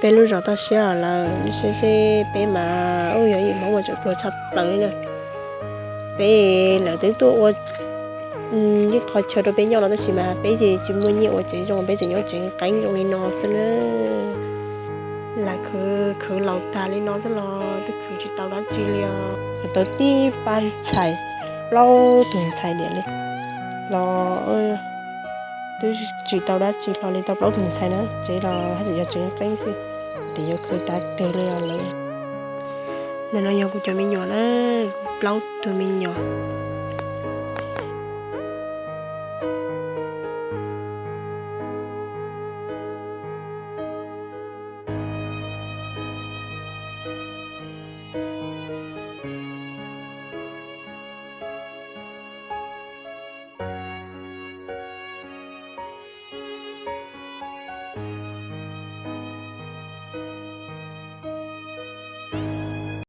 Peb lub zos toj siab lawm, saib seb peb mas ub yog ib Hmoob uas tseem pluag tshaj plaws li na. Peb, lawv twb tuaj ua ib qho chaw rau peb nyob no tab sis mas peb ces tsis muaj nyiaj ua tsev zoo, peb tseem nyob tsev qeeb zoo li no xwb na. Lam khwv khwv laus tag li no xwb los twb khwv tsis tau dab tsi li os. Khwv tau tib pab ntxhais, plaub tug ntxhais niam li los twb tsis tau dab tsi hlo li, tau plaub tug ntxhais na, tsev los haj tseem yog tsev qeeb xwb, tias yuav khwv tav twg li os lawm. Ntawm no yog kuv cov me nyuam na, plaub tug me nyuam.